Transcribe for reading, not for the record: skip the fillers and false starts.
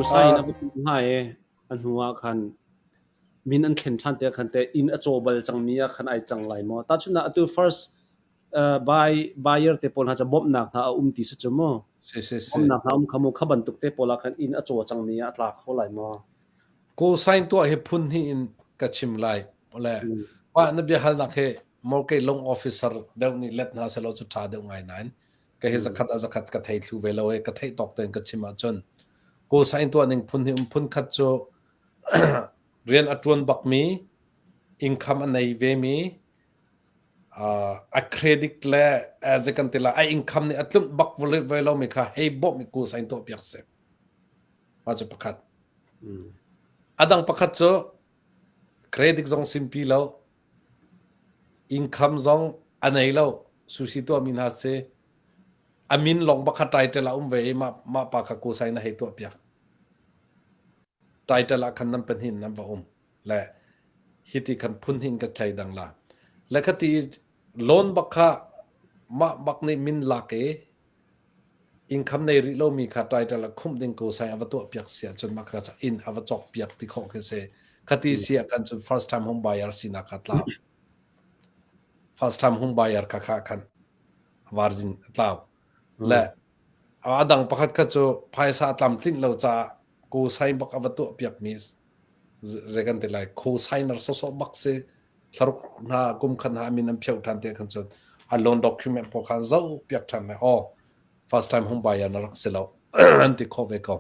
Co-sign a va tuah hnga i a hnu ah khan min an thlen ṭhan tikah khan teh inn a caw bal cangmi ah khan ai cang lai maw? Tahchunhnak atu first uh, buy, buyer te pawl hna cu bawmhnak hna a um ti si cu mu. Si si si. Bawmhnak hna um kha mu kha bantuk te pawl ah khan inn a caw cangmi ah a tla kho lai maw? Co-sign tuah hi phun hnih in ka chim lai. Le Mm. mah na biahalnak hi mortgage loan officer deuh nih let hna selaw cu ṭha deuh ngai nain ka hi Mm. zakhat a zakhat ka thei thlu ve lo i ka theih tawk tein ka chim ahcun co-sign tuah ning phun hi um phun khat cu rian a ṭuan bakmi income a nei vemi uh, a credit le as kan ti la a income nih a tlunh bak ve lomi kha hei bawmh i co-sign tuah piak si mah cu pakhat Mm. a dang pakhat cu credit zong simpi lo Income zong a nei lo. Sushi tuahmi hna si. A min lawng bakhat title ah um ve i mah, mah pa kha kusai na hei tuah piak. Title ah khan nan pahnih nan va um. Le hiti khan phun hin ka thlei dang la. Le khati loan bak kha mah bak nih min lak i Income nei rih lomi kha title ah khumh ding ko sai a va tuah piak si ahcun mah kha inn a va cawk piak ti khawh khi si. Khati si ah khan cun first time home buyer sinak kha tlau. First time home buyer kha kha khan virgin a tlau. Le a dang pakhat kha cu phaisa tlamtlinh lo caah ko sai bak a va tuah piak mi zei kan ti lai co-signer sawsawh bak si thlaruk hna kum khat hna min an pheu than te khan cun a loan document pawl khan zoh piak than le oh first time home buyer na rak si lo an ti khawh ve ko.